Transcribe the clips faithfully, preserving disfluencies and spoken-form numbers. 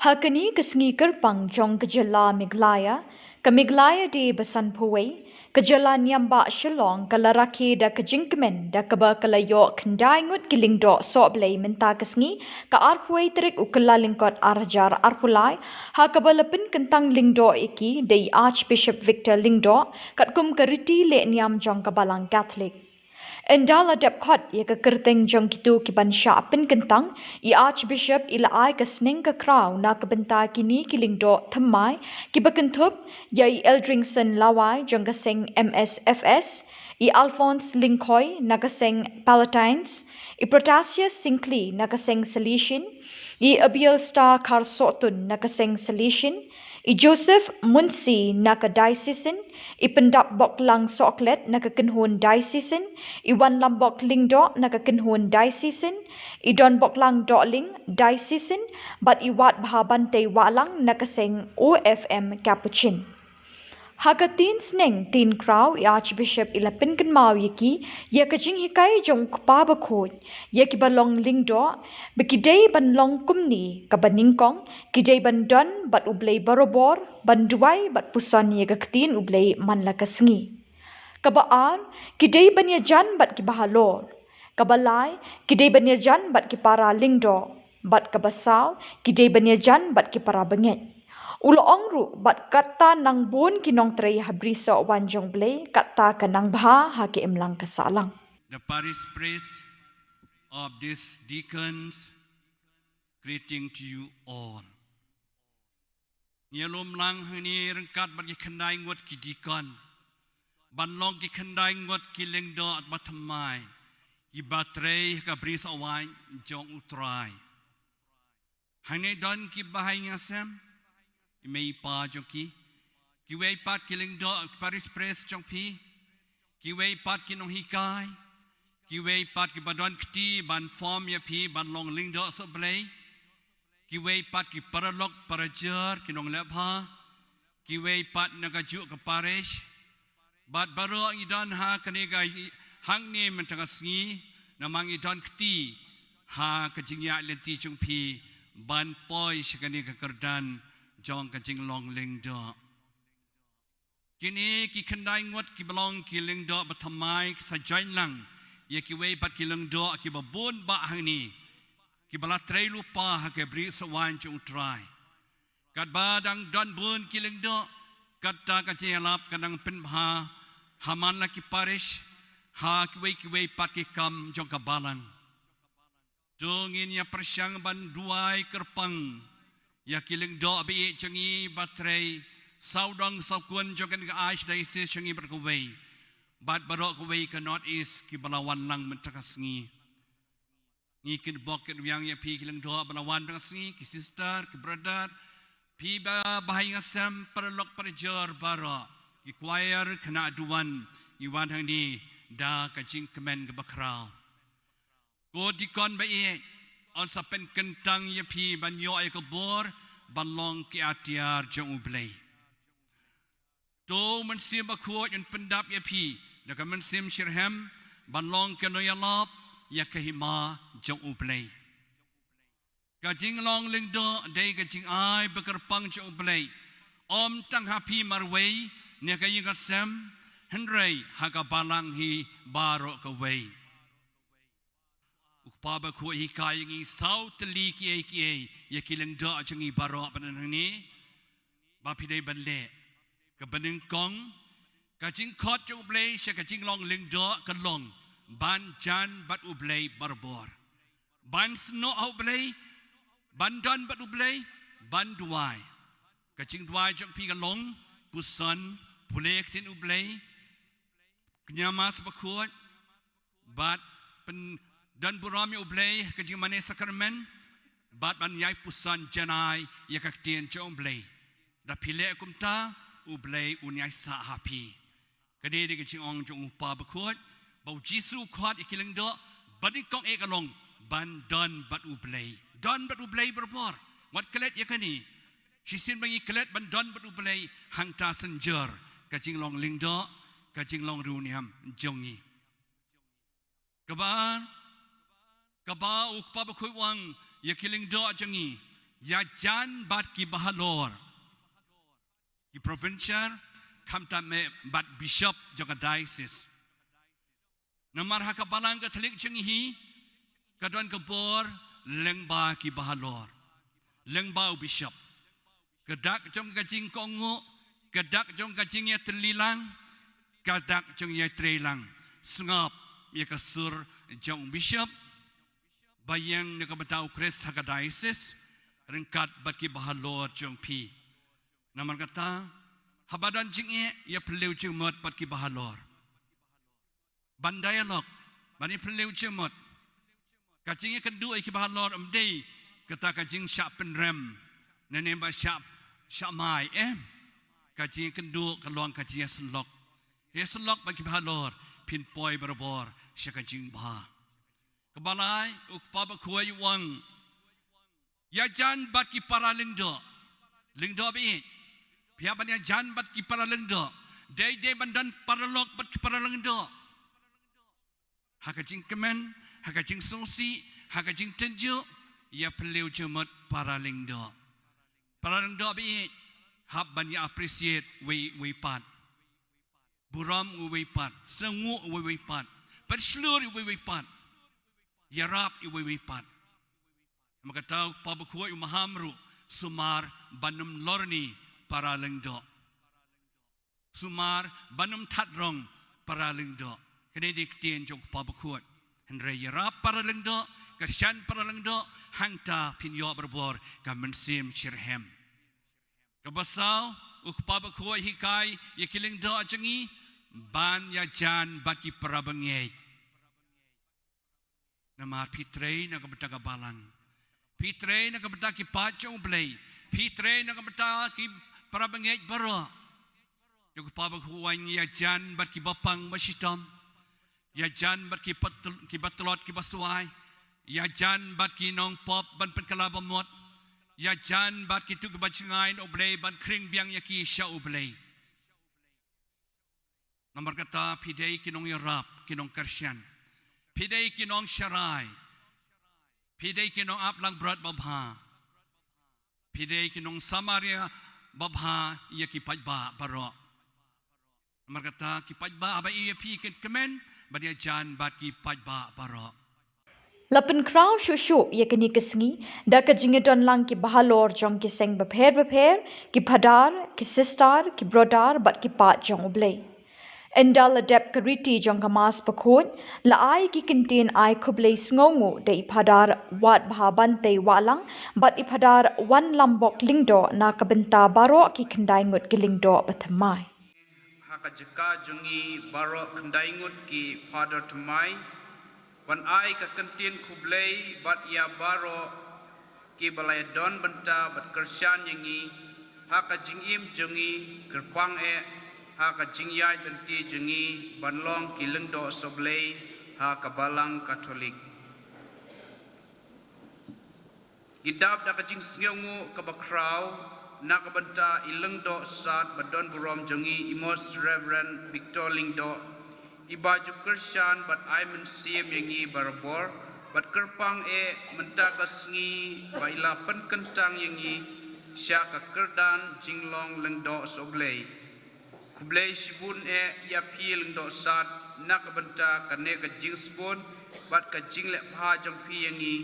Ha kane ka sngi kyrpang jong ka jylla Meghalaya, ka Meghalaya Day ba sanphew wei, ka jylla niam bah Shillong ka la rakhe da ka jingkmen da kaba ka la ïoh khyndai ngut ki lyngdoh sohblei mynta ka sngi, ka arphew wei tarik u Kyllalyngkot ar hajar arphew lai, ha kaba la pynkyntang lyngdoh ïa ki da i Archbishop Victor Lyngdoh, katkum ka riti leh niam jong ka Balang Katholik. Ynda la dep khot ïa ka kyrteng jong kito ki ban shah pynkyntang, i Archbishop i la ai ka sneng ka khraw na ka bynta kine ki lyngdoh thymmai, kiba kynthup ïa i Eldringson Lawai jong ka seng M S F S, i Alphonse Lyngkhoi na ka seng Palatines, i Protasius Syngkli na ka seng Salesian, i Abiel Star Kharsohtun na ka seng Salesian, i Joseph Munsi na ka Diocesan, i Pyndapboklang Sohklet na ka Kynhun Diocesan, i Wanlambok Lyngdoh na ka Kynhun Diocesan, i Donboklang Dohling Diocesan, bad i Watbha Bantei Wahlang na ka seng O F M Capuchin. Ha ka ktien sneng ktien khraw i Archbishop i la pynkynmaw ïa ki ïa ka jinghikai jong u Kpa Bakhuid ïa kiba long lyngdoh, ba ki dei ban long kumne, kaba nyngkong ki dei ban don bad U Blei barabor, ban duwai bad puson ïa ka ktien U Blei man la ka sngi. Kaba ar, ki dei ban ïajan bad kiba halor. Kaba lai, ki dei ban ïajan bad ki para lyngdoh. Bad kaba saw, ki dei ban ïajan bad ki para bangeit. U la ong ruh, bad kata nang bun ki nongtrei ha brisoh wan jong U Blei, kata ka nang bha ha ka imlang ka sahlang. The parish priest of these deacons, greeting to you all. Ngi ïalum lang hangne ryngkat bad ki khyndai ngut ki deacon, ban long ki khyndai ngut ki lyngdoh ba thymmai, kiba trei ha ka brisoh wan jong U Trai. Hangne don ki bahaïing hasem, i mei i pa jong ki, kiwei pat ki lyngdoh parish priest jong phi, kiwei pat ki nonghikai, kiwei pat kiba don kti ban form ïa phi ban long lyngdoh sohblei, kiwei pat ki paralok parajor, ki nongleh bha, kiwei pat na kajuh ka parish. Bad baroh ngi don ha kane ka, hangne mynta ka sngi, namar ngi don kti ha ka jingïaid lynti jong phi ban poi sha kane ka kyrdan jong ka jinglong lyngdoh. Kine ki khyndai ngut kiba long ki lyngdoh ba thymmai ki sa join lang ïa kiwei pat ki lyngdoh kiba bun bah hangne, kiba la trei lypa ha ka brisoh wan jong U Trai. Katba dang don bun ki lyngdoh, kata ka jingïalap ka dang pynbha ha man la ki parish, ha kiwei kiwei pat ki kam jong ka balang. To ngin ïa pyrshang ban duwai kyrpang ïa ki lyngdoh ba ïeit jong ngi ba trei sawdong sawkun jong kane ka Archdiocese jong ngi bad kawei, bad baroh kawei ka North East kiba la wan lang mynta ka sngi. Ngi kynbok kynwiang ïa phi ki lyngdoh ba la wan mynta ka sngi, ki sister, ki brother, phi ba bahaïing hasem, paralok parajor baroh, ki choir, khynnah duwan, ngi wan hangne da ka jingkmen kaba khraw. Ko deacon ba ïeit, yn sa pynkyntang ïa phi ban ïoh ïa ka bor ban long ki atiar jong U Blei. To U Mynsiem Bakhuid un pyndap ïa phi da ka mynsiem shitrhem ban long ki nongïalap ïa ka hima jong U Blei. Ka jinglong lyngdoh dei ka jingai ba kyrpang jong U Blei, ym tang ha phi marwei ne ka ïing ka sem, hynrei ha ka balang hi baroh kawei. U Kpa Bakhuid u hikai ïa ngi saw tylli kiei kiei ïa ki lyngdoh jong ngi baroh ba don hangne, ba phi dei ban leh. Kaba nyngkong, ka jingkhot jong U Blei sha ka jinglong lyngdoh ka long ban jan bad U Blei barabor, ban snoh ha U Blei, ban don bad U Blei, ban duwai. Ka jingduwai jong phi ka long, puson, pule ïa ka ktien U Blei, kñia Mass Bakhuid, bad pyndon burom ïa U Blei ha ka jingmane sakramen, bad ban ïai puson janai ïa ka ktien jong U Blei. Da phi leh kumta, U Blei un ïai sah ha phi. Kane dei ka jingong jong U Kpa Bakhuid, ba U Jisu u khot ïa ki lyngdoh, ba nyngkong eh ka long ban don bad U Blei. Don bad U Blei barabor. Wat klet ïa kane. Shisien ba ngi klet ban don bad U Blei, hangta synjor ka jinglong lyngdoh, ka jinglong riewniam jong ngi. Kaba, kaba U Kpa Bakhuid u ong ïa ki lyngdoh jong ngi, Ïajan bad ki bahalor, ki provincial, khamtam eh bad bishop jong ka diocese. Namar ha ka balang Katholik jong ngi hi, ka don ka bor lyngba ki bahalor, lyngba u bishop. Ka dak jong ka jingkohnguh, ka dak jong ka jingïatreilang, ka dak jong ïatreilang. Sngap ïa ka sur jong u bishop ba ïeng na ka bynta u Khrist ha ka diocese, ryngkat bad ki bahalor jong phi. Namar kata, haba don jingeh, ïa phylliew jingmut bad ki bahalor. Ban dialogue, ban ïa phylliew jingmut. Ka jingïakynduh ïa ki bahalor ym dei kata ka jingshah pynrem, ne ne ba shah, shah mai, eh. Ka jingïakynduh ka long ka jingïasyllok. Ïasyllok bad ki bahalor, phin poi barabor sha ka jingbha. Kaba lai, u Kpa Bakhuid u ong, ïajan bad ki para lyngdoh. Lyngdoh ba ïeit. Phi hap ban ïajan bad ki para lyngdoh. Dei dei ban don paralok bad ki para lyngdoh. Ha ka jingkmen, ha ka jingsngewsih, ha ka jingtynjuh, ïa phylliew jingmut para lyngdoh. Para lyngdoh ba ïeit, hap ban ïa appreciate wei wei pat. Burom uwei wei pat, sngewnguh uwei wei pat, pynshlur uwei wei pat, ïarap uwei wei pat. Namar kata u Kpa Bakhuid u maham ruh, sumar ban ym lorni para lyngdoh. Sumar ban ym thad rong para lyngdoh. Kane dei ktien jong u Kpa Bakhuid. Hynrei ïarap para lyngdoh, kyrshan para lyngdoh, hangta phin ïoh barabor ka mynsiem shitrhem. Kaba saw, u Kpa Bakhuid u hikai ïa ki lyngdoh jong ngi ban ïajan bad ki para bangeit. Namar phi trei na ka bynta ka balang. Phi trei na ka bynta ki paid jong U Blei. Phi trei na ka bynta ki para bangeit baroh. Ïa u Kpa Bakhuid u ong ïajan bad ki bapang bashitom. Ïajan bad ki batlot, ki batlot ki baswai. Ïajan bad ki nongpop ban pynkylla bamut. Ïajan bad kito kiba jngai na U Blei ban khring biang ïa ki sha U Blei. Namar kata phi dei ki nongïarap, ki nongkyrshan. Phi dei ki nongsharai. Phi dei ki nongap langbrot babha. Phi dei ki nongsamaria babha ïa ki paidbah baroh. Namar kata ki paidbah haba ïohi ïa phi kin kmen ban ïajan bad ki paidbah baroh. La pynkhraw shuh shuh ïa kane ka sngi da ka jingïadon lang ki bahalor jong ki seng bapher bapher, ki phadar, ki sister, ki brother bad ki paid jong U Blei. Ynda la dep ka riti jong ka Mass Bakhuid, la ai ki kyntien ai khublei sngewnguh da i Phadar Watbha Bantei Wahlang bad i Phadar Wanlambok Lyngdoh na ka bynta baroh ki khyndai ngut ki lyngdoh ba thymmai. Ha ka jaka jong ngi baroh khyndai ngut ki phadar thymmai, wan ai ka kyntien khublei bad ïa baroh kiba la ïadon bynta bad kyrshan ïa ngi ha ka jingim jong ngi, kyrpang eh ha ka jingïaid lynti jong ngi ban long ki lyngdoh soh Blei ha ka Balang Katholik. Ngi dap da ka jingsngewnguh kaba khraw na ka bynta i Lyngdoh Sad ba don burom jong ngi, i Most Reverend Victor Lyngdoh, i ba ju kyrshan bad ai mynsiem ïa ngi barabor, bad kyrpang eh mynta ka sngi ba i la pynkyntang ïa ngi sha ka kyrdan jinglong lyngdoh soh Blei. Khublei shibun eh ïa phi Lyngdoh Sad na ka bynta kane ka jingsbun bad ka jingleh bha jong phi ïa ngi.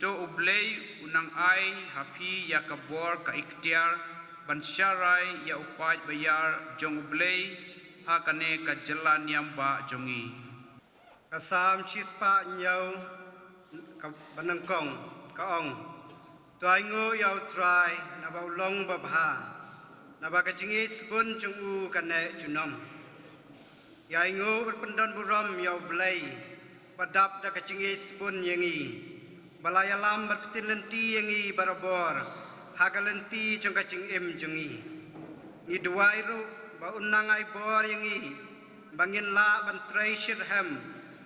To U Blei u nang ai ha phi ïa ka bor ka iktiar ban sharai ïa u paid ba ïar jong U Blei ha kane ka jylla niam bah jong ngi. Ka Salm shispah hynñiew, ka banyngkong, ka ong: To ainguh ïa U Trai naba u long babha, naba ka jingïeit sbun jong u ka neh junom. Ïa ainguh bad pyndon burom ïa U Blei ba dap da ka jingïeit sbun ïa ngi, ba la ïalam bad pyntin lynti ïa ngi barabor ha ka lynti jong ka jingim jong ngi. Ngi duwai ruh ba un nang ai bor ïa ngi ba ngin lah ban trei shitrhem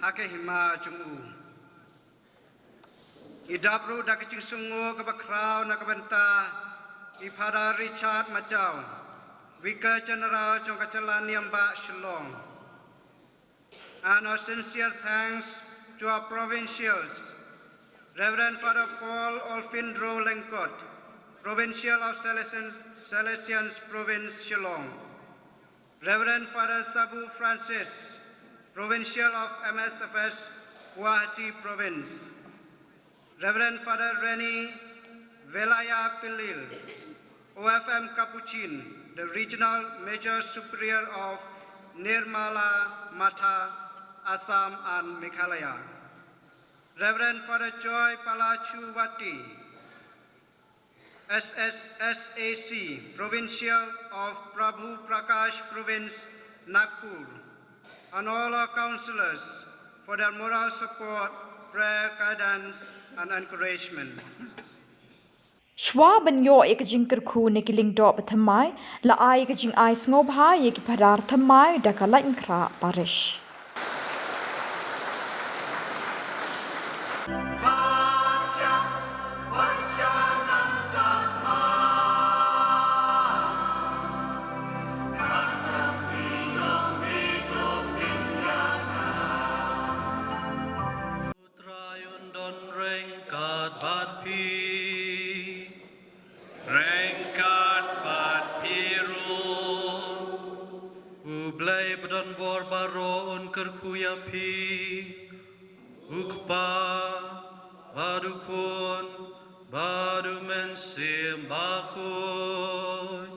ha ka hima jong u. Ngi dap ruh da ka jingsngewnguh kaba khraw na ka bynta i Phadar Richard Majaw, Vicar General jong ka jylla niam bah Shillong. And our sincere thanks to our provincials, Reverend Father Paul Olfindro Lengkot, Provincial of Salesian, Salesians Province Shillong, Reverend Father Sabu Francis, Provincial of M S F S Guwahati Province, Reverend Father Reni Velaya Pillil, O F M Capuchin, the Regional Major Superior of Nirmala Matha, Assam and Meghalaya, Reverend Father Joy Palachuwati, S S S A C, Provincial of Prabhu Prakash Province, Nagpur, and all our counselors for their moral support, prayer, guidance, and encouragement. Shuwa ban ïoh ïa ka jingkyrkhu na ki lyngdoh ba thymmai, la ai ka jingai sngewbha ïa ki phadar thymmai da ka Laitkynrad Parish. U Trai un don ryngkat bad phi. Ryngkat bad phi ruh. U Blei ba don bor baroh un kyrkhu ïa phi. U Kpa, bad U Khun, bad U Mynsiem Bakhuid.